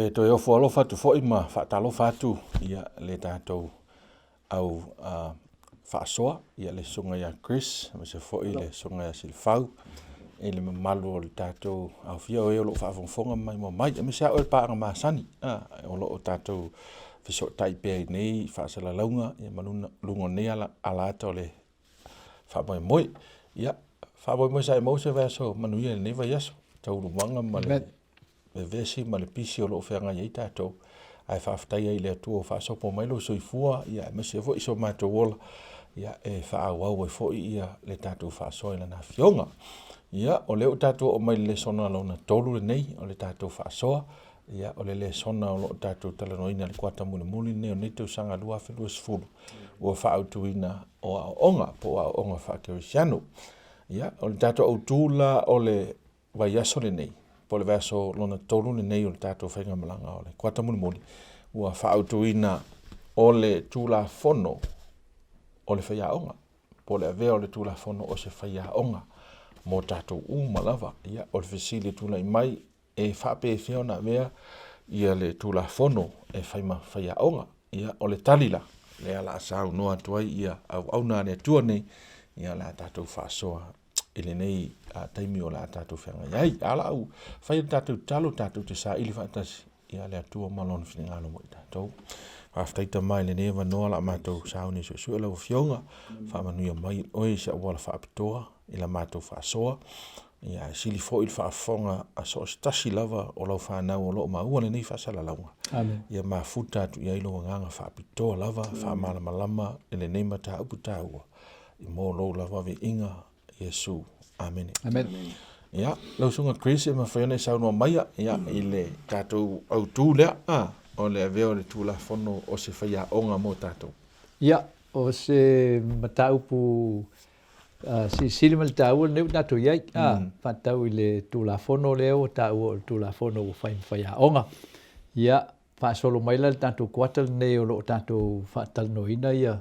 E toe ofo alofa atu foi ma faatalofa atu ia le tatou au faasoa, ia le susuga ia Chris aemaise foi le susuga ia Silafau i le mamalu o le tatou aofia o e o lo o faafogafoga ma maimoa mai, aemaise lava oe le paaga masani o lo o tatou fesootai pea i nei faasalalauga ma luga o nei alaata o le faamoemoe. Ia, faamoemoe sa e maua se vaiaso manuia i lenei vaiaso i taualumaga ma le vevesi ma le pisi o lo o feagai ai tatou, ae faafetai ai i le Atua ua faasopo mai lou soifua aemaise foi so matou ola e faaauau ai foi le tatou faasoa i Lana Afioga. Ia, o lea ua tatou oo mai i le lesona lona 3 lenei o le tatou faasoa. Ia, o le lesona o lo o tatou talanoaina i le kuata mulimuli lenei o lenei tausaga 2020 ua faaautuina o aoaoga po o aoaoga faakerisiano. Ia, o le tatou autu la o le vaiaso lenei, po o le vaiaso lona 3 lenei o le tatou faigamalaga o le kuata mulimuli, ua faaautuina o le Tulafono o le faiaoga, po o le avea o le Tulafono o se faiaoga mo tatou uma lava. Ia, o le fesili e tulai mai, e faapefea ona avea ia le Tulafono e fai ma faiaoga? Ia, o le tali la, lea o le a saunoa atu ai ia auauna a le Atua nei, ia o le a tatou faasoa i lenei taimi o le a tatou feagai ai. Ae o le a ou fai le tatou tatalo tatou te saili faatasi ia le Atua ma Lona finagalo mo i tatou. Faafetai Tama i lenei avanoa o le a matou sauni e suesue lau Afioga, faamanuia mai oe i se auala faapitoa i la matou faasoa, ia ae sili foi le faafofoga a so o se tasi lava o lau fanau o lo o maua lenei faasalalauga. Amen. Ia mafuta atu i ai lou agaga faapitoa lava, faamalamalama i lenei mataupu taua mo lou lava viiga Iesu. Amene. Amen. Ia, lau susuga Chris, e mafai ona e saunoa maia ia, i le tatou autu lea, o le avea o le Tulafono o se faiaoga mo tatou. Ia, o se mataupu silisili ma le taua lenei ua tatou i ai, faatatau i le Tulafono lea ua taua o le Tulafono ua fai ma faiaoga. Ia, faasolo mai la le tatou kuata lenei o lo o tatou faatalanoaina ia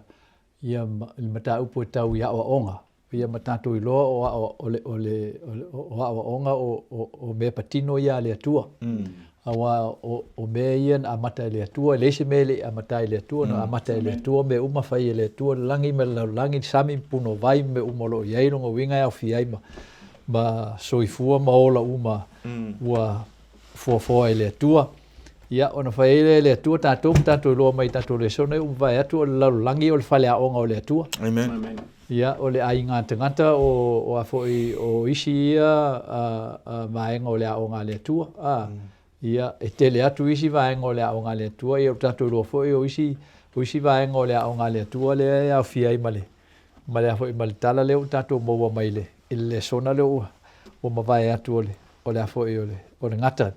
ia le mataupu e tau i aoaoga, ia ma tatou iloa o ao, o le, o le, o aoaoga o, o, o mea patino ia a le Atua. Aua o, o mea ia na amata e le Atua, e leai se mea e le i amata e le Atua, na amata e le Atua mea uma fai e le Atua, le lagi ma le lalolagi, le sami ma punouai ma mea uma o lo o i ai, lona uiga e aofia ai ma, ma soifua ma ola uma ua fuafua e le Atua. Ia, ona fai ai lea e le Atua tatou ma tatou iloa mai i tatou lesona ia ua mavae atu o le lalolagi o le faleaoga o le Atua. Amen. Amen. Ia, o le aiga tagata o, o a foi o isi ia a, a vaega o le aoga a le Atua. A, Ia, e tele atu isi vaega o le aoga a le Atua, ia ua tatou iloa foi o isi, o isi vaega o le aoga a le Atua lea e aofia ai ma le, ma le a foi ma le tala lea ua tatou maua mai le, i le lesona lea ua, ua mavae atu o le, o le a foi o le, o le gata,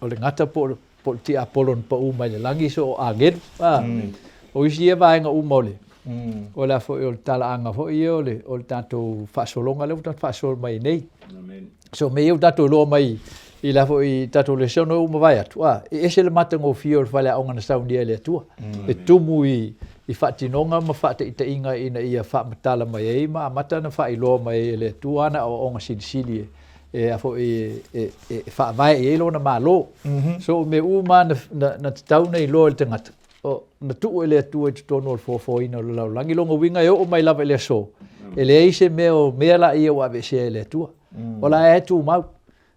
o le gata po o, po o le tiapolo na pau mai le lagi so o agelu. A, o isi ia vaega uma o le, o le a foi o le talaaga foi ia o le, o le tatou faasologa lea ua tatou faasolo mai nei. So mea ia ua tatou iloa mai i la foi tatou lesona ua mavae atu, a, e ese le matagofie o le faleaoga na saunia e le Atua. E tumu i, i faatinoga ma faataitaiga ina ia faamatala mai ai ma amata ona faailoa mai ai e le Atua ana aoaoga silisili e, e a foi e, e, e faavae i ai lona Malo. So o mea uma na, na, na tatau ona iloa e le tagata, o, na tuu e le Atua i totonu o le foafoaina o le lalolagi. Lona uiga e oo mai lava i le aso, e leai se mea o mea la ia ua aveesea e le Atua. O la e tumau,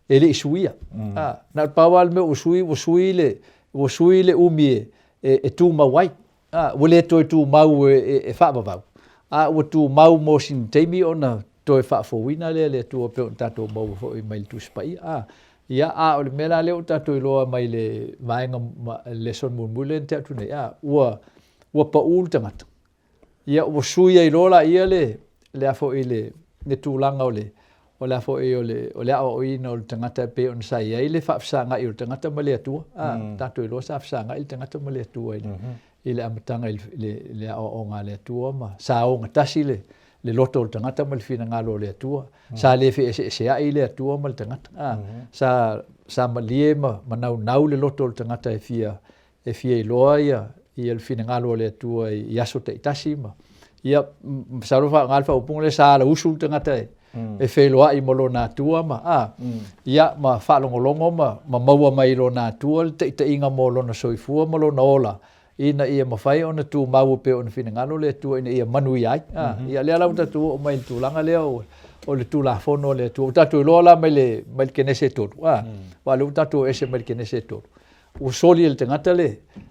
e le i suia. A, na o le pau lava le mea ua sui, ua sui le, ua sui le umi e, e, e tumau ai. A, ua le toe tumau e, e, e faavavau, a ua tumau mo sina taimi ona toe faafouina lea e le Atua pei ona tatou maua foi mai le Tusi Paia. A, ia, a o le mea la lea ua tatou iloa mai le vaega lesson mulimuli lea na tea atu nei, a, ua, ua pau le tagata. Ia, ua sui ai loa laia le, le a foi le, le tulaga o le, o le a foi o le, o le aoaoina o le tagata e pei ona sa i ai le faafesagai o le tagata ma le Atua. A, tatou iloa sa fesagai le tagata ma le Atua i le, i le amataga i le, le aoaoga a le Atua ma sa ogatasi le, le loto o le tagata ma le finagalo o le Atua. Sa le feeseeseai le Atua ma le tagata. A, sa, sa malie ma, ma naunau le loto o le tagata e fia, e fia iloa ia, ia le finagalo o le Atua i, i aso taitasi ma, ia, masalo faaaoga le faaupuga lea sa alausu le tagata e, e feiloai ma lona Atua ma, a, ia, ma faalogologo ma, ma maua mai i lona Atua le taitaiga mo lona soifua ma lona ola, ina ia mafai ona tumau e pei ona finagalo le Atua ina ia manuia ai. A, ia lea la ua tatou oo mai i le tulaga lea o, o le Tulafono a le Atua. Ua tatou iloa la mai le, mai le Kenese e 3, a, aua o lea ua tatou ese mai le Kenese e 3. Ua soli e le tagata le,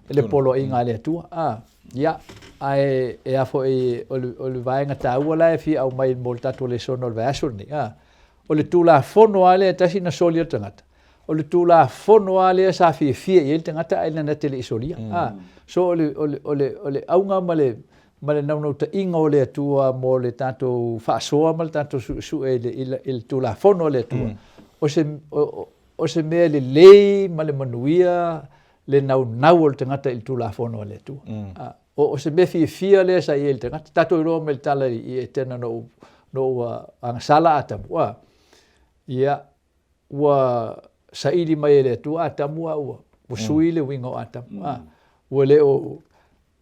le poloaiga a le Atua. A, ia, ae e a foi, o le, o le vaega taua la e fia aumai mo le tatou lesona o le vaiaso lenei, a, o le Tulafono lava lea e tasi na soli e le tagata, o le Tulafono lava lea sa fiafia i ai le tagata ae na te le i solia. A, so o le, o le, o le, o le auga ma le, ma le naunautaiga o le Atua mo le tatou faasoa ma le tatou suesue i le, i le, i le Tulafono a le Atua, o se, o, o se mea lelei ma le manuia le naunau o le tagata i le Tulafono a le Atua. A, o, o se mea fiafia lea sa i ai le tagata. Tatou iloa mai le tala i Etena no u, no ua agasala Atamu, a, ia, ua saili mai e le Atua Atamu a ua, ua sui le uiga o Atamu. A, ua le o,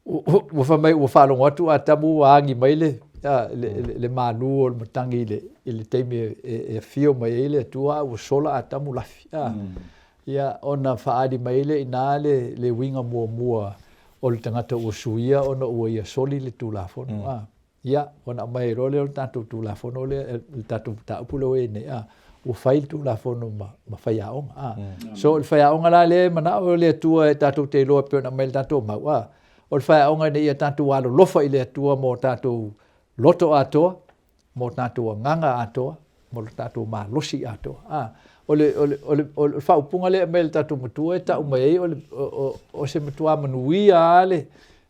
ua fai mai ua faalogo atu Atamu ua agi mai le, a, le, le, le malu o le matagi i le, i le taimi e, e, e afio mai ai le Atua a ua sola Atamu lafi. A, ia, ona faaali mai ai lea i ina le, le uiga muamua o le tagata ua suia ona ua ia soli le Tulafono. A, Ia, ona aumai ai loa lea o le tatou Tulafono lea, le tatou mataupu lea ua i ai nei, a, ua fai le Tulafono ma, ma faiaoga, a. So, o le faiaoga la lea e manao le Atua e tatou te iloa e pei ona aumai i le tatou mau, a, o le faiaoga ina ia tatou alolofa i le Atua mo tatou loto atoa, mo tatou agaga atoa, mo le tatou malosi atoa, a. O le, o le, o le, o le faaupuga lea e aumai e le tatou matua e tau mai ai o, le, o, o, o se matua manuia lava le,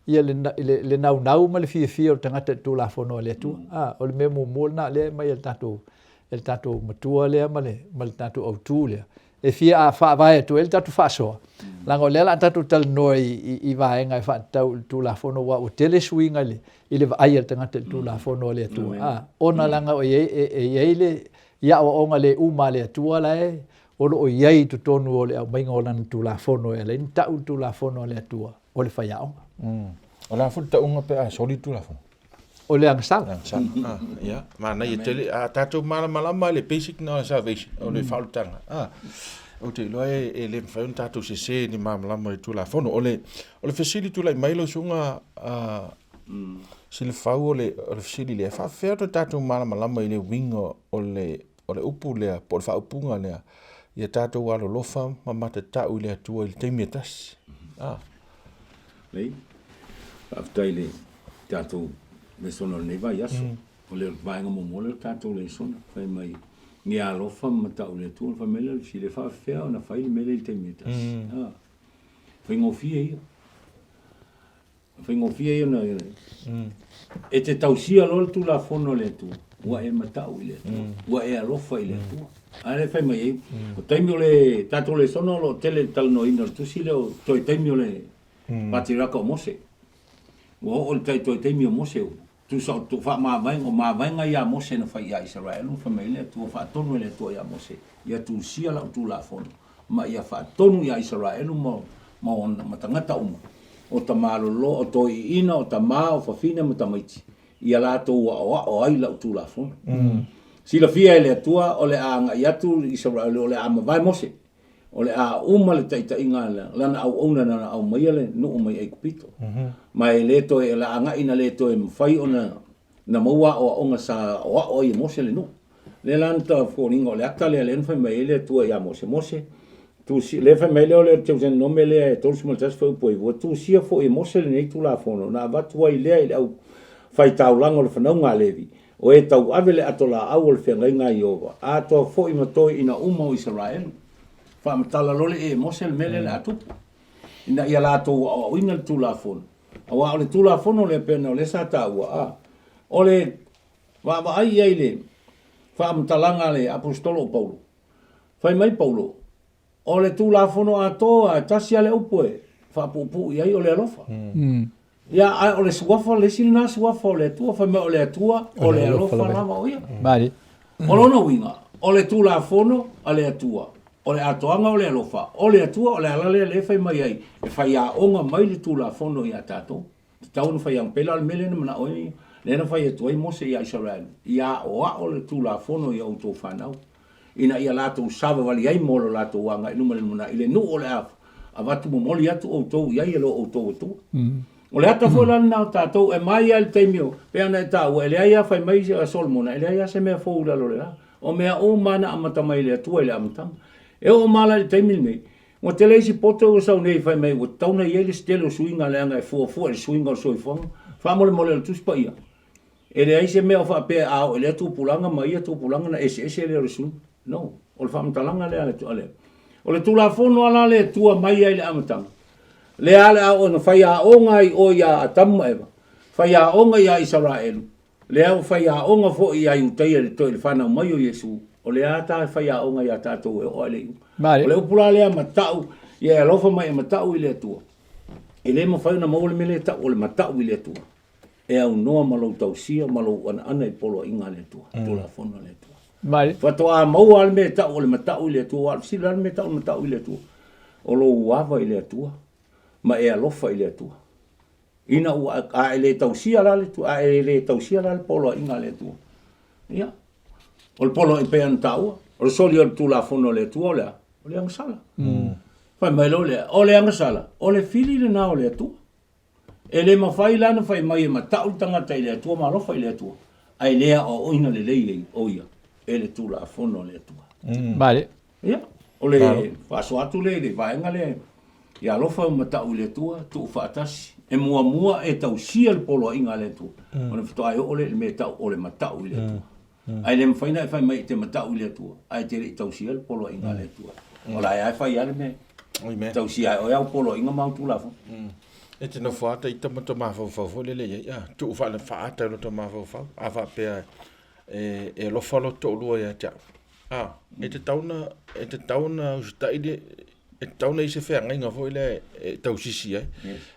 ia le, le, le naunau ma le fiafia o le tagata i le Tulafono a le Atua. A, o le mea muamua lena lea e aumai e le tatou, e le tatou matua lea ma le, ma le tatou autu lea, e fia a faavae atu ai le tatou faasoa, leaga o lea o le a tatou talanoa i, i, i vaega e faatatau i le Tulafono, aua ua tele suiga i le, i le vaai a le tagata i le Tulafono a le Atua. A, ona leaga o i ai, e, e i ai le, i aoaoga le uma a le Atua la e o lo o i ai i totonu o le aumaiga o Lana Tulafono e ala ai ona tau le Tulafono a le Atua o le faiaoga. O le a foi le tauga pe a soli le Tulafono? O le agasala. Le agasala. Ah, ia, manaia tele. A tatou malamalama i le basic na o le salvation, o le faaolataga. Ah, ou te iloa e, e le mafai ona tatou sese ni malamalama i le Tulafono. O le, o le fesili tulai mai lau susuga, ah, Silafau o le, o le fesili lea, e faafefea ona tatou malamalama i le uiga o le, o le upu lea po o le faaupuga lea, ia tatou alolofa ma matatau i le Atua i le taimi e tasi. Ah. Lei, faafetai i le tatou lesona o lenei vaiaso. O le vaega muamua lea o le tatou lesona, fai mai, ia alofa ma matau i le Atua, ona fai mai lea o le fesili, e faafefea ona fai le mea lea i le taimi e tasi. Ah. Faigofie ia. Faigofie ia ona e te tausia loa le Tulafono a le Atua, ua e matau i le Atua, ua e alofa i le Atua. A lea e fai mai ai, o taimi o le tatou lesona o lo o tele le talanoaina o le tusi lea o toe taimi o le Patriaraka o Mose. Ua oo i le tai toe taimi o Mose, tusa o to faamavaega, o mavaega ia a Mose na fai ia Isaraelu, fai mai ai le Atua, faatonu e le Atua ia Mose, ia tusia lau Tulafono, ma ia faatonu ia Isaraelu ma, ma ona, ma tagata uma, o tamalolo, o toeaiina, o tama, o fafine ma tamaiti, ia latou aoao ai lau Tulafono. Silafia e le Atua o le a agai atu Isaraelu, o le a mavae Mose, O le a uma le taitaiga a lana auauna na na aumaia le nuu mai Aikupito. Ma e le toe, o le a agai ina le toe mafai ona na maua aoaoga sa aoao ai e Mose le nuu. Lea la na ta foliga o le ata lea lea na fai mai ai le Atua ia Mose, Mose, tusi, lea fai mai lea o le Teutenome lea e 31 fuaiupu 9, tusia foi e Mose lenei Tulafono na avatu ai lea i le au faitaulaga o le fanauga a Levi, O e tauave le ato laau o le feagaiga a Ieova, atoa foi ma toeaiina uma o Isaraelu. Faamatala loa le ee Mose le mea lea le a tupu, ina ia latou aoaoina le Tulafono, aua o le Tulafono lea pei ona o lea sa taua, a o le vaavaai i ai i le faamatalaga a le Aposetolo o Paulo, fai mai Paulo, O le Tulafono atoa, e tasi lava le upu e faapuupuu i ai, o le alofa. Ia, ae o le suafa, le isi lena suafa o le Atua, fai mai o le Atua, o le alofa lava o ia. Malie. O lona uiga, o le Tulafono a le Atua, o le atoaga o le alofa, o le Atua, o le ala lea lea e fai mai ai, e faiaoga mai le Tulafono ia tatou. Tatau ona faiaoga. Pei la o le mea lea na manao ai le Lea na fai atu ai Mose iā Isaraelu, Ia aʻoaʻo le Tulafono i a outou fanau, ina ia latou savavali ai mo lo latou agai i luma i le lumanai, i le nuu o le a avatu momoli atu outou i ai e lo outou Atua. O le ata foi la lena o tatou, e mai lava i le taimi o, pei ona e taua, e leai lava, fai mai Solomona, e leai lava se mea fou i lalo o le la. O mea uma lava na amata mai e le Atua i le amataga. E oo mai la i le taimi lenei, Ua tele isi poto ua sau nei fai mai ua tatau ona i ai le isi tele o suiga leaga e fuafua i le suiga o le soifuaga. Faamolemole o le Tusi Paia, e leai se mea o faapea a oo i lea tupulaga ma ia tupulaga ona eseese lea o le suiga. No. O le faamatalaga lea a le. O le Tulafono lava la le Atua mai ai i le amataga, lea lava le a na faiaoga ai oe ia Atamu ma Eva, faiaoga ia Isaraelu, Lea ua faiaoga foi ia Iutaia i le toe fanau mai o Iesu, o lea a ta faiaoga ia tatou e oo lava i le iuga. O le upu la lea matau, ia e alofa mai e matau i le Atua. E le mafai ona maua le mea lea e tau o le matau i le Atua. E aunoa ma lou tausia ma lou anaana i poloaiga a le Atua, Tulafono a le Atua. Faatoa maua lava le mea e tau o le matau i le Atua, aua o le fesili o le a le mea e tau o le matau i le Atua? O lou ava i le Atua ma e alofa i le Atua. Ina ua, a e le tausia la le, a e le tausia la le poloaiga a le Atua, ia, o le poloaiga pei ona taua, o le soli o le Tulafono a le Atua o le a? O le agasala. Fai mai loa lea, o le agasala, o le fili lena o le Atua. E le mafai la ona fai mai e matau le tagata i le Atua ma alofa i le Atua, ae le aoaoina lelei ai o ia e le Tulafono a le Atua. Male. Ia, o le faasoa atu lea i le vaega lea, ia alofa ma matau i le Atua, tuufaatasi, e muamua e tausia le poloaiga a le Atua, ona faatoa e oo lea i le mea e tau o le matau i le Atua. Ae le mafai ona e fai mai e te matau i le Atua, ae e te le i tausia le poloaiga a le Atua. O la e lava e fai lava le mea. E tausia e oe au poloaiga ma au tulafono. E te nofo lava ita ma tou mafaufau foi lele i ai, a, tuu faaata i lo ta mafaufau. A faapea e alofa lo toalua ia te au, a, e tatau ona, e tatau ona usitai le, e tatau ona i ai se feagaiga foi lea e tausisi ai.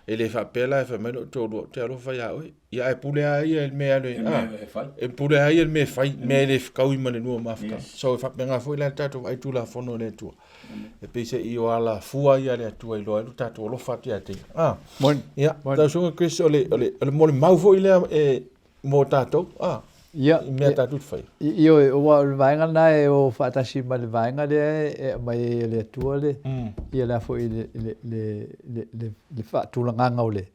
E le faapea la e fai mai lou toalua, ou te alofa ia oe. Ia ae pule lava ia i le mea e alu ai, a, e pule lava ia i le mea e fai, mea e le fetaui ma le lua mafutaga. So e faapena foi la le tatou vaai Tulafono a le Atua. E pei se i o alafua ia a le Atua e iloa ai lo tatou alofa atu ia te ia. A, ia, lau Susuga Chris, o le, o le, o le molimau foi lea e, mo tatou, a, Ia, i mea tatou te faia. Ioe, aua o le vaega lena e o faatasi ma le vaega lea e aumai ai e le Atua le, ia le a foi le, le, le, le, le, le faatulagaga o le,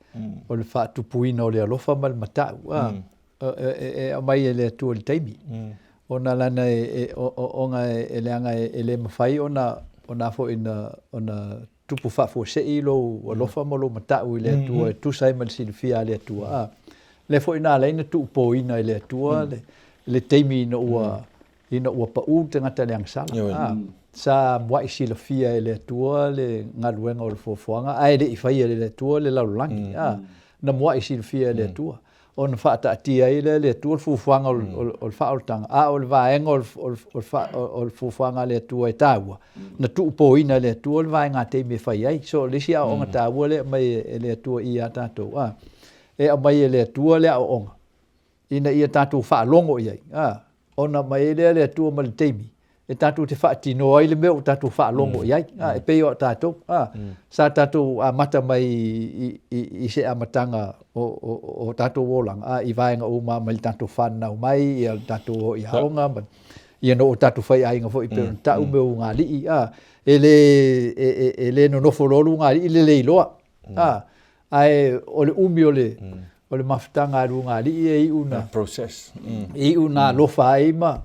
o le faatupuina o le alofa ma le matau, a, e, e aumai e le Atua i le taimi. Ona lana e, e, ona e leaga e le mafai ona, ona a foi na, ona tupu faafuasei lou alofa ma lou matau i le Atua e tusa ai ma le silafia a le Atua. A, lea foi na ala ai ona tuupoina e le Atua le, le taimi ina ua, ina ua pau le tagata i le agasala. A, sa muai silafia e le Atua le galuega o le fuafuaga ae le i faia e le Atua le lalolagi. A, na muai silafia e le Atua. Ona faataatia ai lea e le Atua le fuafuaga o le faaolataga, a o le vaega o le fuafuaga a le Atua e taua, na tuupoina e le Atua le vaega taimi e fai ai. So, o le isi aoaoga taua lea e aumai e le Atua ia tatou, a, e aumai e le Atua le aoaoga ina ia tatou faalogo i ai, a, ona aumai ai lea e le Atua ma le taimi e tatou te faatinoa ai le mea ua tatou faalogo i ai. E pei o tatou, sa tatou amata mai i se amataga o tatou olaga i vaega uma mai le tatou fananau mai, ia le tatou o i aoga, ma, ia na oo tatou faiaiga foi pei ona tau mea o ulugalii, e le nonofo loa le ulugalii le le iloa. Ae o le umi o le o le mafutaga a le ulugalii e iu na process e iu na alofa ai ma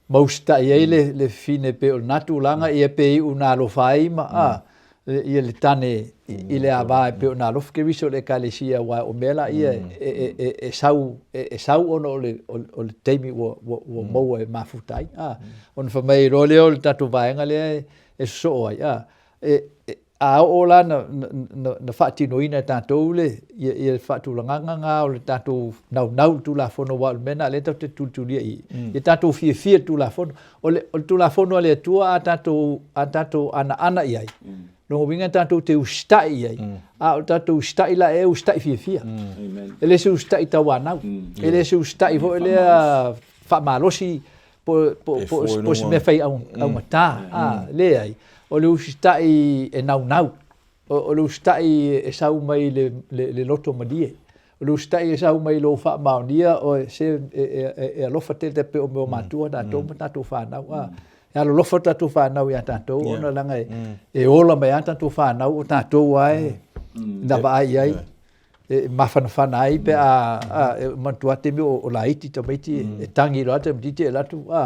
ma usitai ai le le fafine pei o lena tulaga ia pe iu na alofa ai ma a ia le tane i le ava e pei ona alofa Keriso i le ekalesia aua o mea la ia e sau e sau ona o le o le taimi ua ua maua e mafuta ai a ona fai mai loa lea o le tatou vaega lea e sosoo ai a e A oo la na, na, na faatinoina e tatou le, ia, ia le faatulagaga na o le tatou naunau i le Tulafono, aua o le mea lena o lea tatou te tulitulia i i, ia tatou fiafia i le Tulafono. O le, o le Tulafono a le Atua a tatou, a tatou anaana i ai, lona uiga tatou te usitai i ai, a o le tatou usitai la e usitai fiafia. E le se usitai tauanau, e le se usitai foi lea faamalosi po, po, po, po se mea fai augata, a, leai, o le usitai e naunau, o le usitai e sau mai le, le, le loto malie. O le usitai e sau mai i lou faamaonia oe, se e alofa tele tai pei o mea o matua tatou ma tatou fanau. A, e alolofa tatou fanau ia tatou ona leaga e ola mai lava tatou fanau o tatou lava e na vaai i ai, e mafanafana ai pe a, e manatua lava taimi o laiti tamaiti e tagi loa lava le tamaititi e alu atu a,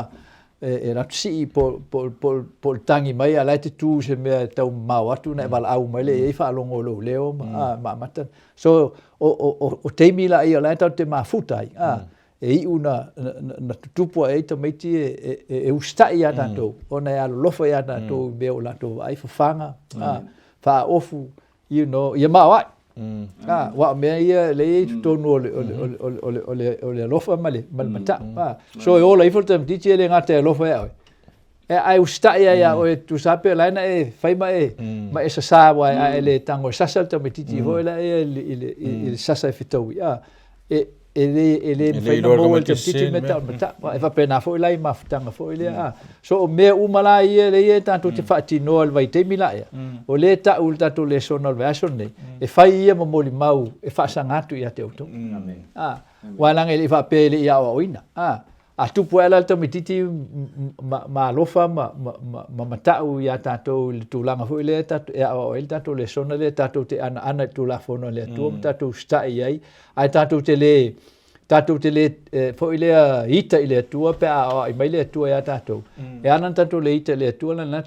e alu atu sii po o le tagi mai a o la e te tu i se mea e tau mamao atu ona e valaau mai lea i ai faalogo i lou leo ma amata. So, o taimi laia o la e tatou te mafuta ai, a, e iu na tutupu ae ai tamaiti e usitai ia tatou ona e alolofa ia tatou i mea o latou vaai, fafaga, faaofu, you know, ia maoae. Aua o mea ia lea e i ai i totonu o le alofa ma le matau. So e ola ifo le tamaitiiti e le gata e alofa ia oe, ae usitai lava ia oe tusa lava pe o la e na e fai ma e, ma e sasa aua a e le tago e sasa le tamaitiiti foi lea i le sasa e fetaui, e e le e le mafai ona maua e le tamaitiiti le mea e tau o le matau. E faapena foi la i mafutaga foi lea a. So o mea uma la ia lea ia tatou te faatinoa i le vaitaimi la ea, o lea e tau i le tatou lesona o le vaiaso lenei, e fai ia ma molimau e faasaga atu ia te outou. A, aua leaga e le i faapea e le i aoaoina. A, a tupu ae la le tamaitiiti ma alofa ma ma matau ia tatou i le tulaga foi lea e aoao ai le tatou lesona lea tatou te anaana i le Tulafono a le Atua ma tatou usitai i ai, ae tatou te le tatou te le foi lea ita i le Atua pe a aoai mai le Atua ia tatou. E ala ona tatou le ita i le Atua leaga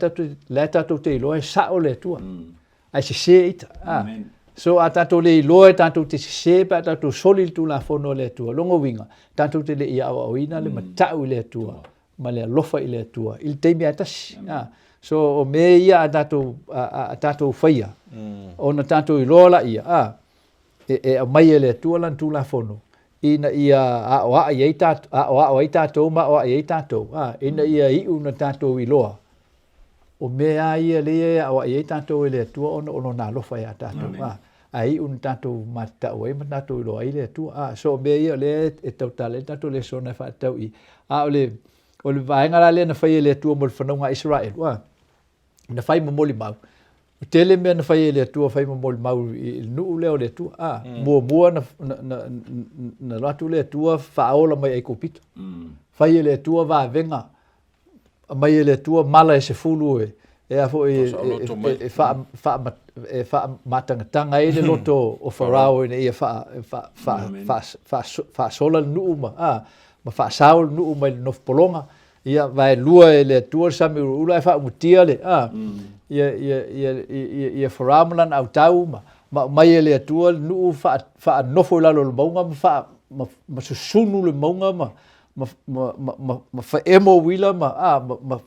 la tatou te iloa e sao le Atua. Ae sese ita. A. So a tatou le iloa e tatou te sese pe a tatou soli le Tulafono a le Atua, lona uiga, tatou te le i aoaoina le matau i le Atua ma le alofa i le Atua i le taimi lava e tasi. A. So o mea ia a tatou, a tatou faia, ona tatou iloa laia, a, e aumai e le Atua Lana Tulafono ina ia aoai ai tatou, aoao ai tatou ma aoai ai tatou, a, ina ia iu ona tatou iloa o mea lava ia lea e aoai ai tatou e le Atua ona o Lona alofa ia tatou, a, ae iu ona tatou matatau ai ma tatou iloa ai le Atua. A, so o mea ia o lea e tautala ai le tatou lesona e faatatau i i. A o le, o le vaega la lea na fai e le Atua mo le fanauga a Isaraelu, a, na fai ma molimau. Ua tele mea na fai e le Atua fai ma molimau i le nuu lea o le Atua. A, muamua na, na, na, na alu atu le Atua faaola mai Aikupito. Fai e le Atua vavega aumai e le Atua mala e sefulu e, e a foi e, e, e, faa, faa, e faamatangatanga ai le loto o Farao ina ia faa, faa, faa, faa, faa, faasola le nuu ma, a, ma faasao le nuu mai le nofopologa. Ia, vaelua e le Atua le sami ulaula ae faaumutia le, a, ia, ia, ia, ia, ia Farao ma lana autau ma, ma aumai e le Atua le nuu faa, faanofo i lalo o le mauga ma faa, ma, ma susunu le mauga ma, ma, ma, ma, ma, ma faemo uila ma, a, ma, ma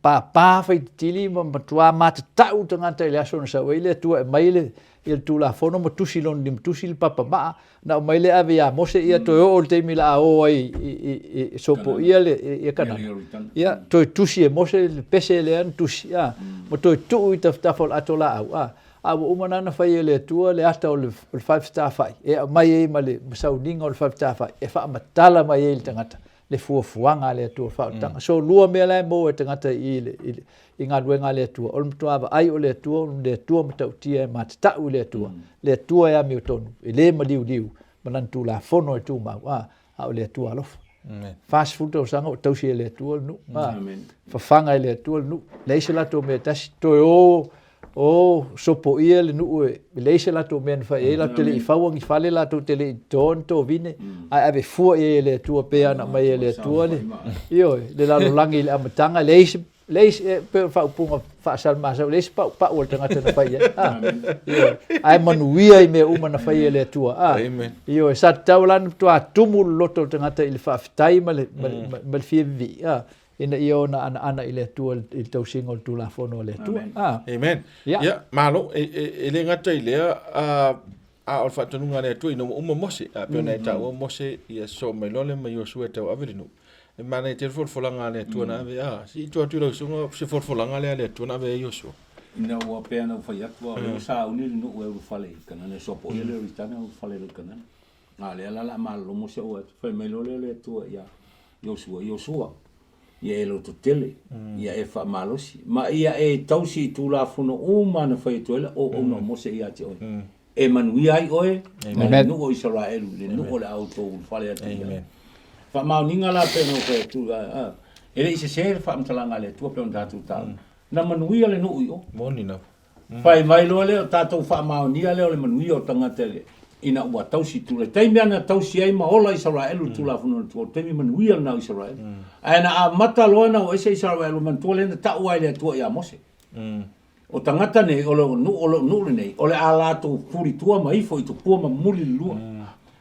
pāpā faititili ma matuā matatau tagata i le aso na sau ai le Atua e aumai le, ia le Tulafono ma tusi lona limatusi le papa maa, na aumai lea ave ia Mose, ia toe oo i le taimi la a o ai i, i, i, i sopoia le, ia Kanana. Ia, toe tusi e Mose le pese lea na tusi, a, ma toe tuu i tafatafa o le ato laau, a, a ua uma la ona fai e le Atua le ata o le, o le falefetafai, e aumai ai ma le sauniga o le falefetafai, e faamatala mai ai i le tagata le fuafuaga a le Atua, faaolataga. So, lua mea la e maua e tagata i le, i le, i galuega a le Atua, o le matua vaai o le Atua, o le Atua matautia e matatau i le Atua, le Atua e amiotonu, e le maliuliu ma Lana Tulafono e tumau, a, a o le Atua alofa. 40 tausaga o tausi e le Atua le nuu, a, fafaga e le Atua le nuu, leai se latou mea e tasi, toe o o sopoia le nuu e leai se latou mea na fai ai, latou te le i faua ni fale, latou te le i toto ni tovine, ae ave fua i ai e le Atua pei ona aumai e le Atua le, ioe, le lalolagi i le amataga, leai se, leai se, e pei o le faaupuga faa-Salmasau, leai se paupau a le tagata na fai i ai, a, ioe, ae manuia i mea uma na fai e le Atua, a, ioe, sa tatau la ona matua tumu le loto o le tagata i le faafetai ma le, ma le, ma le fia vivii, a, ina ia ona anaana i le Atua i le tausiga o le Tulafono a le Atua. Amen. Ah. Amen. Yeah. Yeah, malo. E, e, e le gata i lea, a, a o le faatonuga a le Atua ina ua uma Mose, a pei ona e taua Mose ia sosoo mai loa le ma Iosua e tauave le nuu. E manaia tele folafolaga a le Atua na ave, a, se i tuu atu i lau susuga se folafolaga lea a le Atua na ave ai Iosua. Ina ua pei ona ou fai atu, o lea ua sauni le nuu e ulufale i Kanana, e sopoia le Ioritana e ulufale i Kanana. A o lea la o le a malolo Mose oo atu, fai mai loa lea o le Atua ia Iosua, Iosua, ia e lototele, ia e faamalosi, ma ia e tausi i Tulafono uma na fai atu ai lau auauna o Mose ia te oe. E manuia ai oe ma le nuu o Isaraelu, le nuu o le a outou ulufale atu i ai. Faamaoniga la pei ona ou fai atu, e le i sese le faamatalaga a le Atua pei ona tatou taua. Na manuia le nuu i o. Moni lava. Fai mai loa lea, o tatou faamaonia lea o le manuia o tagata ina ua tausi tula. I taimi lava na tausi ai ma ola Isaraelu i le Tulafono a le Atua, o le taimi manuia lena o Isaraelu. Ae na amata loa ona o ese Isaraelu, manatua lea na tau lava e le Atua ia Mose. O tagata nei, o lou nuu, o lou nuu lenei, o le a latou fulitua ma ifo i tupua ma muli le lua.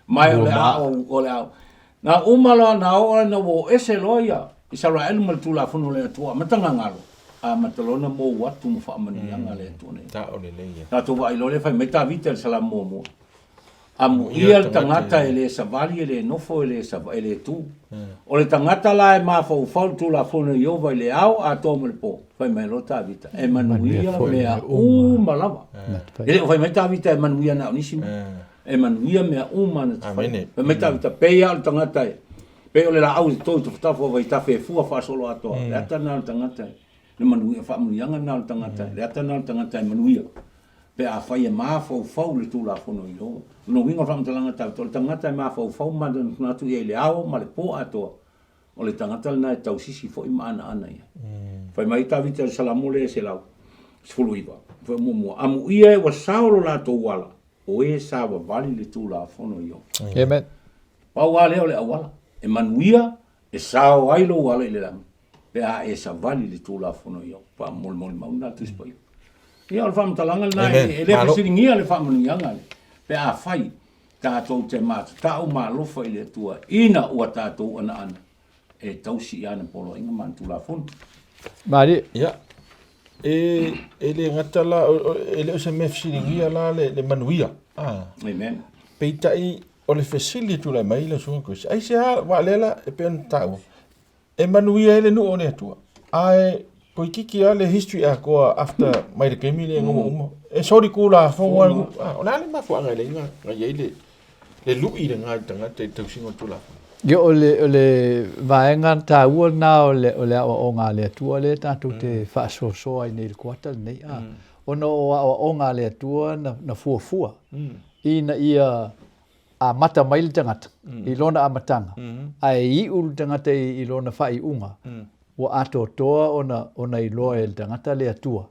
Ma o le a ou, o le a Na uma loa, na oo ina ua o ese loa ia Isaraelu ma le Tulafono a le Atua, amata gagalo, amata loa ona mou atu ma faamanuiaga a le Atua nei. Tao lelei ia. Tatou vaai loa lea fai mai Tavita i le Salamo muamua, Amuia le tagata e le savali, e le nofo, e le e le tu. O le tagata la e mafaufau i le Tulafono a Ieova i le ao atoa ma le po, fai mai loa Tavita, e manuia mea uma lava. E le o fai mai Tavita e manuia na o nisi mea. E manuia mea uma na te fai. Fai mai Tavita, pei lava o le tagata e, pei o le laau e toto i tafatafa o vaitafe e fua faasoloatoa. Le ata lena o le tagata e, le manuia, faamanuiaga lena o le tagata, le ata lena o le tagata e manuia. Pe afai e mafaufau le Tulafono i Ieova. O lona uiga o le faamatalaga a Tavita, o le tagata e mafaufau ma manatunatu i ai i le ao ma le po atoa, o le tagata lena e tausisi foi ma anaana i ai. Fai mai Tavita i le Salamo lea e 119, fai muamua, Amuia e ua sao lo latou ala, o e savavali le Tulafono i Ieova. Amen. Pau lava lea o le auala e manuia, e sao ai lou ala i le lagi, pe a e savali i le Tulafono i Ieova. Faamolimoli lena Tusi Paia. Ia, o le faamatalaga lena, e le fesiligia le faamanuiaga pe afai tatou te matatau ma alofa i le Atua ina ua tatou anaana e tausi i ana poloaiga ma ana Tulafono. Malie. Ia, e, e le gata la, e le o se mea fesiligia la le, le manuia. Ah. Amen. Peitai, o le fesili e tulai mai lau susuga Chris, aisea, aua lea la e pei ona taua, E manuia ai le nuu o le Atua. Ae toeitiiti lava le history atoa after mai le taimi lea ina ua uma. E soli Tulafono lava le nuu. O le a le mafuaaga e leai na i ai le le lui lena i le tagata i le tausiga o le Tulafono? Ia o le o le vaega taua lena o le o le aoaoga a le Atua lea tatou te faasoasoa ai nei i le kuata lenei a. Ona o aoaoga a le Atua na na fuafua ina ia amata mai le tagata i lona amataga, ae iu le tagata i lona faaiuga, ua atoatoa ona, ona iloa e le tagata le Atua,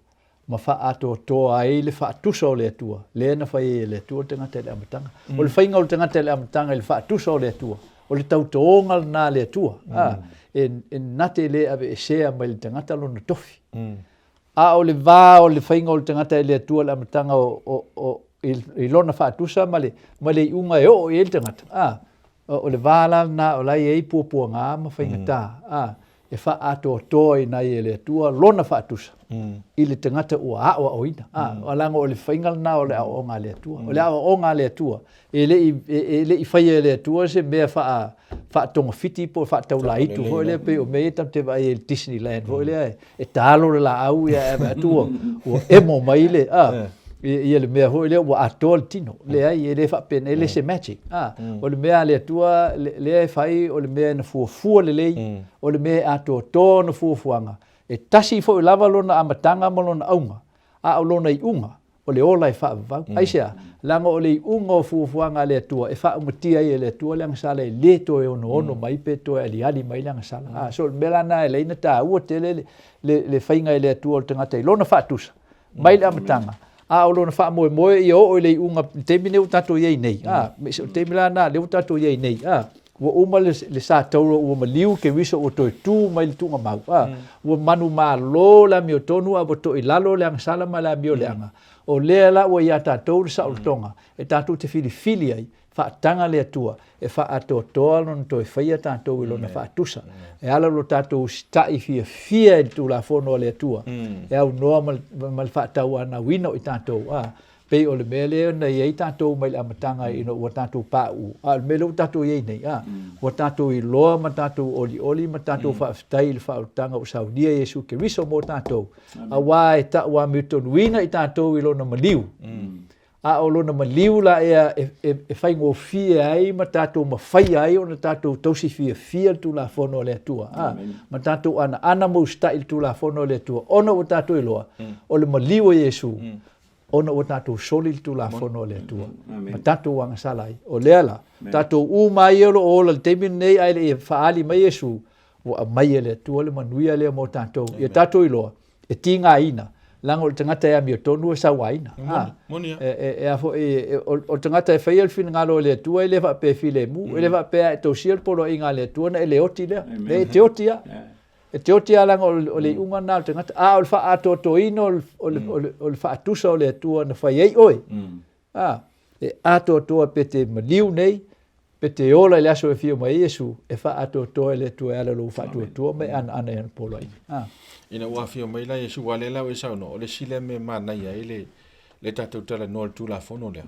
ma faaatoatoa ai le faatusa o le Atua, lea na fai ai e le Atua le tagata i le amataga. O le faiga o le tagata i le amataga i le faatusa o le Atua, o le tautoga lena a le Atua, a, e, e na te le aveesea mai le tagata lona tofi. A o le va o le faiga o le tagata e le Atua i le amataga o, o, o, i, i lona faatusa ma le, ma le iuga e oo i ai le tagata, a, o le va la lena o la e i ai puapuaga ma faigata, a, e faaatoatoaina ai e le Atua lona faatusa i le tagata ua aoaoina. A, leaga o le faiga lena o le aoaoga a le Atua. O le aoaoga a le Atua, E le i, e le i faia e le Atua se mea faa, faatogafiti po o faataulaitu foi lea pei o mea ia tatou te vaai ai i le Disneyland foi lea e taalo le laau ia ae vaai atu ua, ua emo mai le, a, ia le mea foi lea ua atoa le tino. Leai, e le faapena, e le se magic. A, o le mea a le Atua lea e fai o le mea na fuafua lelei, o le mea e atoatoa ona fuafuaga. E tasi foi lava lona amataga ma lona auga, a o lona iuga, o le ola e faavavau. Aisea? Leaga o le iuga o fuafuaga a le Atua e faaumatia ai e le Atua le agasala e le toe onoono mai pe toe aliali mai le agasala. A, so o le mea la lena e ala ai ona taua tele le, le, le faiga e le Atua o le tagata i lona faatusa mai le amataga, a o lona faamoemoe ia oo i le iuga i le taimi lenei ua tatou i ai nei. A, o le taimi la lena lea ua tatou i ai nei, a, Ua uma le, le satauro ua maliu Keriso ua toe tu mai le tuugamau. A, ua manumalo le amiotonu a ua toilalo le agasala ma le amioleaga. O lea la ua iā tatou le saolotoga e tatou te filifili ai, faataga le Atua e faaatoatoa lona toe faia tatou i lona faatusa. E ala lo tatou usitai fiafia i le Tulafono a le Atua e aunoa ma le, ma le faatauanauina o i tatou. A, Pei o le mea lea na i ai tatou mai le amataga ina ua tatou pauu, a o le mea lea ua tatou i ai nei, a, ua tatou iloa ma tatou olioli ma tatou faafetai i le faaolataga ua saunia e Iesu Keriso mo tatou, aua e tau amiotonuina i tatou i lona maliu, a o lona maliu la ea e, e, e faigofie ai ma tatou mafaia ai ona tatou tausi fiafia le Tulafono a le Atua, a, ma tatou anaana ma usitai i le Tulafono a le Atua, ona ua tatou iloa, o le maliu o Iesu, Ona ua tatou soli le Tulafono a le Atua ma tatou agasala ai. O lea la, tatou uma lava ia o lo o ola i le taimi lenei ae le i faaali mai Iesu, ua aumai e le Atua le manuia lea mo tatou. Ia tatou iloa, e tigaina, leaga o le tagata e amiotonu e sauaina. E a foi, o le tagata e faia le finagalo o le Atua e le faapea e filemu, e le faapea a e tausia le poloaiga a le Atua ona e le oti lea. Leai, e te oti lava. E te oti lava leaga o le iuga lena o le tagata, a o le faaatoatoaina o le faatusa o le Atua na fai ai oe, a, e atoatoa pe te maliu nei, pe te ola i le aso e afio mai ai Iesu, e faaatoatoa e le Atua e ala i lou faatuatua ma e anaana i ana poloaiga. A. Ina ua afio mai la Iesu, aua o lea la ua e saunoa, o le isi lea mea e manaia ai le tatou talanoa i le Tulafono lea,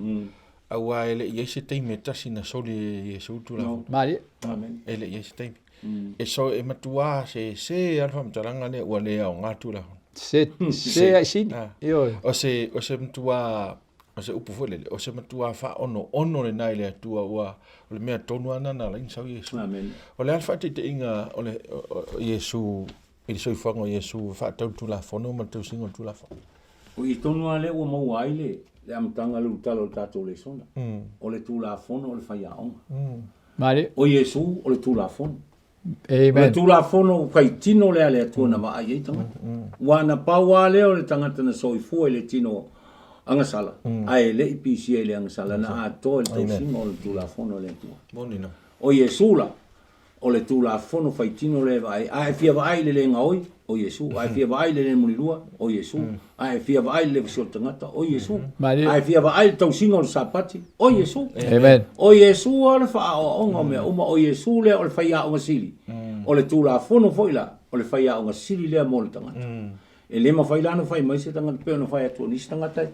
aua e le i i ai se taimi e tasi na soli e Iesu le Tulafono. Malie. E le i i ai se taimi. E so e matuā sese lava le faamatalaga lea ua le aoga le Tulafono. Se, se ai sini. Ioe. O se, o se matuā, o se upu foi lele, o se matuā faaonoono lena i le Atua ua, o le mea tonu lava lena na ala ai ona sau Iesu. Amen. O le a le faataitaiga o le, o, o Iesu i le soifuaga o Iesu e faatatau le Tulafono ma le tausiga o le Tulafono? O i tonu lava lea ua maua ai le, le amataga o le ulutala o le tatou lesona, o le Tulafono o le faiaoga. Malie. O Iesu o le Tulafono. Amen. O le Tulafono ukai tino lea a le Atua na vaai ai tagata. Ua na pau lava lea o le tagata na soifua i le tino agasala, ae le i pisia i le agasala, na atoa i le tausiga o le Tulafono a le Atua. Moni na. O Iesu la, o le Tulafono faitino lea e vaai, a e fia vaai i le le gaoi, o Iesu, a e fia vaai i le le mulilua, o Iesu, a e fia vaai i le le vasio o le tagata, o Iesu, a e fia vaai i le tausiga o le Sapati, o Iesu. Amen. O Iesu lava le faaoaoga o mea uma, o Iesu lea o le faiaoga sili, o le Tulafono foi la, o le faiaoga sili lea mo le tagata. E le mafai la ona fai mai se tagata pei ona fai atu e nisi tagata e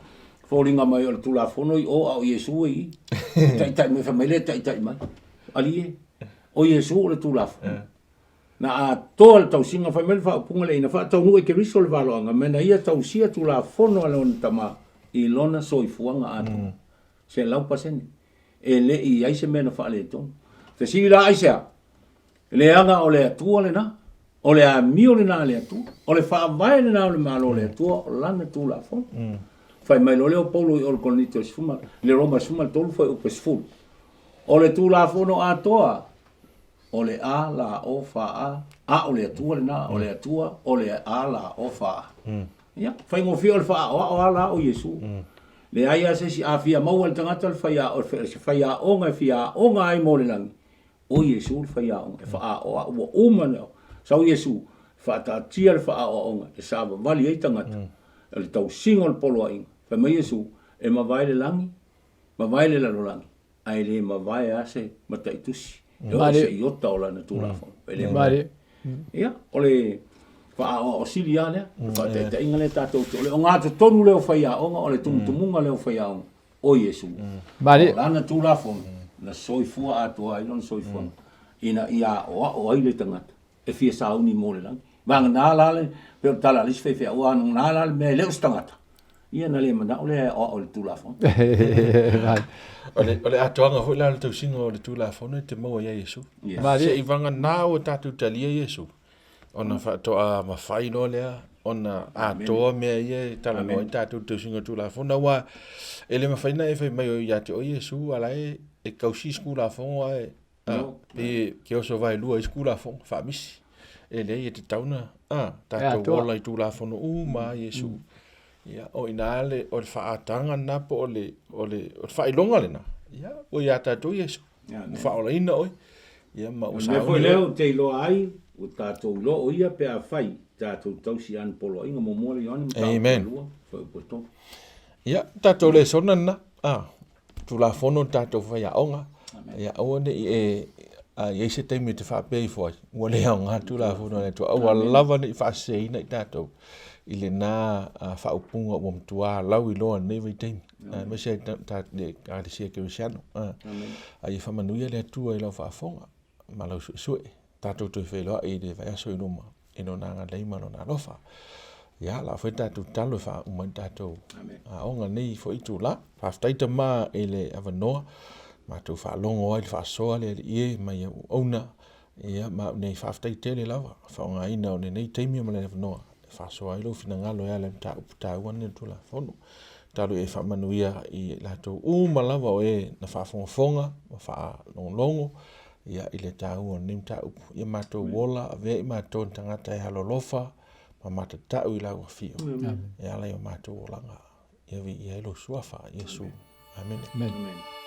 foliga mai o le Tulafono i o a o Iesu e i i. E taitai mai, fai mai lea e taitai mai. Alii e, o Iesu o le Tulafono. Na atoa le tausiga, fai mai le faaupuga lea, ina faataunuu e Keriso le valoaga, me na ia tausia Tulafono a lona Tama i lona soifuaga atoa. 100%. E le i i ai se mea na faaletonu. Fesili la aisea? Leaga o le Atua lena, o le amio lena a le Atua, o le faavae lena o le Malo o le Atua, o lana Tulafono. Fai mai loa lea o Paulo i o i le Korinito e sefuma, i le Roma e 13 fuaiupu e 10. O le Tulafono atoa, o le A la O fa A, a o le Atua lena, o le Atua, o le A la O fa A. Ia, faigofie o le faaoao a la o Iesu. Leai lava se isi, a fia maua e le tagata le faiaoga, se faiaoga e fia aoga ai mo le lagi, o Iesu le faiaoga e faaoao, ua uma ona sau Iesu, faataatia le faaoaoga e savavali ai tagata, o le tausiga o le poloaiga. Fai mai Iesu, e mavae le lagi, mavae le lalolagi, ae le mavae lava se mataitusi e oo i se iota o lana Tulafono. E le mavae. Ia, o le faaoao sili lava lea, o le faataitaiga lea tatou te, o le ogatotonu lea o faiaoga, o le tumutumuga lea o faiaoga, o Iesu. O lana Tulafono, na soifua atoa ai lona soifuaga, ina ia aoao ai le tagata e fia sauni mo le lagi. Vagana la le, pei o le tala a le isi faifeau, vagana la le mea e le o se tagata, ia na le manao lea e aoao i le Tulafono. O le, o le atoaga foi la o le tausiga o le Tulafono e te maua ia Iesu. Yes. Se i vagana ua tatou talia Iesu, ona faatoa mafai loa lea ona atoa mea ia e talanoa ai tatou i le tausiga o le Tulafono, aua e le mafai ona e fai mai ia te oe Iesu, a la e, e tausi isi Tulafono ae Pe ke oso vaelua isi Tulafono, faamisi. E leai, e tatau ona tatou ola i Tulafono uma a Iesu. Ia, o i ina le, o le faaataga lena po o le, o le, o le faailoga lena, ia, ua ia tatou Iesu. Ua faaolaina oe. Ia, ma ua sauni. O le mea foi lea ou te iloa ai, ua tatou iloa o ia pe afai tatou tausi ana poloaiga muamua le Ioane mataupu lua, fuaiupu e tolu. Ia, tatou lesona lena, Tulafono le tatou faiaoga, ia aua ne i e i ai se taimi e te faapea ifo ai, ua le aoga le Tulafono a le Atua. Aua lava ne i faaseseina i tatou i lena faaupuga ua matua lauiloa i lenei vaitaimi, aemaise ai le Ekalesia Kerisiano. A ia faamanuia le Atua i lau faafofoga ma lau suesue. Tatou toe feiloai i le vaiaso i luma i lona agalelei ma lona alofa. Ia, la foi tatou tatalo e faauma ai tatou aoga nei foi itula. Faafetai Tama i le avanoa, matou faalogo ai le faasoa le Alii e mai au auauna. Ia, ma au nei faafetai tele lava, faaaogaina o lenei taimi ma le avanoa e faasoa ai lou finagalo e ala i mataupu taua nei o le Tulafono. Tatalo ia e faamanuia i latou uma lava o e na faafogafoga ma faalogologo ia i le taua o lenei mataupu. Ia matou ola, avea i matou ni tagata e alolofa ma matatau i lau afio e ala i o matou olaga. Ia viia ai lou suafa, Iesu. Amene. Amen.